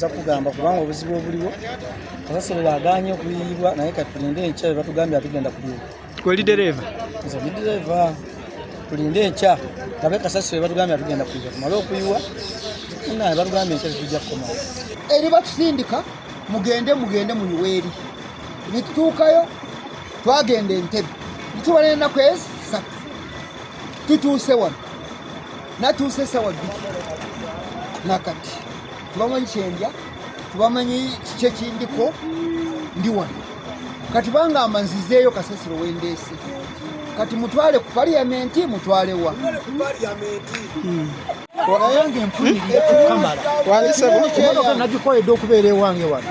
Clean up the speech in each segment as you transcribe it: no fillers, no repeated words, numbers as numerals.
Kyenyinza kugamba, kubanga obuzibu obuliwo, kasasiro aganye okuyiyibwa, naye kati tulinde enkya bye batugambye atugenda kuliwo. Kweli dereva? Nze ndi dereva. Tulinde enkya labe kasasiro bye batugambye atugenda kuyiwa, tumale okuyiwa naye batugambye enkya tetujja kukomawo. Eri batusindika, mugende, mugende muyiwe eri. Netutuukayo, twagenda Entebe, nitubala ennaku ezi 3. Tutuuse wano, natuuse sawa 2, nakati tubamanyi kyendya, tubamanyi kiki ekindiko. Ndi wano kati, bangamba nzizeeyo kasasiro wendeese. Kati mutwale ku paliyamenti, mutwale wa? Naye nga empunyirira okukamala. Emotoka nagikoledde okubeera ewange wano,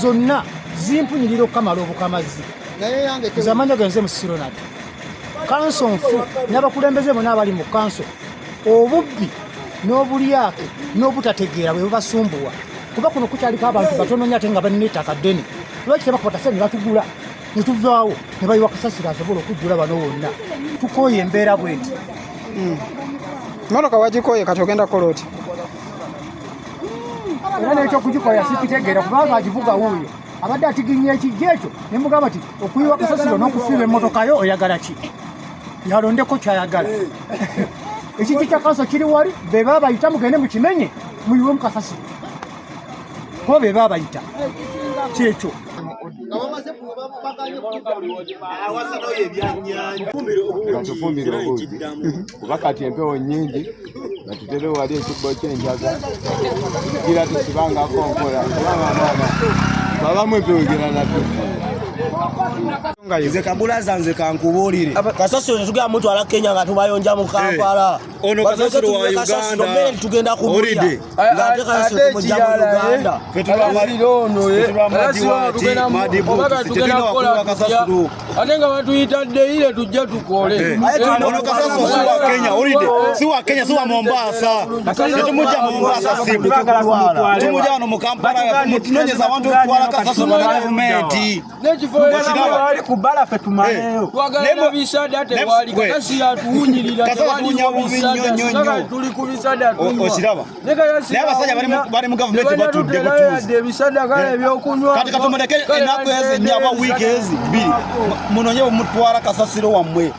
zonna zimpunyirira okukamala obukamazi. Naye yange. Nze amanya genze musiro nati kanso nfu n'abakulembeze bonna abali mu kanso, obubbi n'obulyake n'obutategeera bwe bubasumbuwa, kuba kuno kukyaliko abantu batono nnyo ate nga balina ettaka ddene. Lwaki tebakwata sente ne batugula ne tuvaawo ne bayiwa kasasiro asobola okujjula bano wonna? Tukooye embeera bweti. Motoka wagikoye, kati ogenda kukola oti? Era n'ekyokugikola sikitegeera, kubanga agivuga wuuyo abadde atiginya ekijja ekyo, ne mugamba ti okuyiwa kasasiro n'okufiirwa emmotoka yo oyagala ki? Yalondeko kyayagala. Ekijja kya kanso kiri wali, be babayita, mugende mukimenye muyiwemu kasasiro, kuba be babayita kyekyo. Nga bamaze baganye. Katufumbire obuugi, kuba kati empewo nnyingi. Batutere wali ekibbo ky'enjaga, gira tusibangako nkola, kubanga mwana babamu empewo egera natufu. Nze kabulaza, nze kankubuulire, kasasiro tetugenda mutwala Kenya nga tubayonja mu Kampala. Ono kasasiro wa Uganda. Mmere tugenda kumulya. Olidde. Ng'ate kasasiro tumujja mu Uganda. Tetulina wakulwa kasasiro. Ate nga batuyita deyire, tujje tukole. Ono kasasiro si wa Kenya, olidde, si wa Kenya, si wa Mombasa. Tetumujja Mombasa, sibu tumujja wano mu Kampala. Mutunonyeza abantu okutwala kasasiro na gavumenti. N'ekifo ku bbala ffe tumaleyo. Twagala na bisada, tewali. Kasasiro atuwunyirira. Kasasiro tewaliwo atuwunya bubi bisada. nnyo, nnyo, Singa nnyo. tuli ku bisada tunywa. Okiraba? Ne kasasiro Naye abasajja bali mu gavumenti batudde tebanatuterayo butuuzi. yadde ebisada kale ebyokunywa. Kati katumuleke Kale ennaku ezi 4 oba wiiki ezi 2, munonye bwemutwala kasasiro wammwe.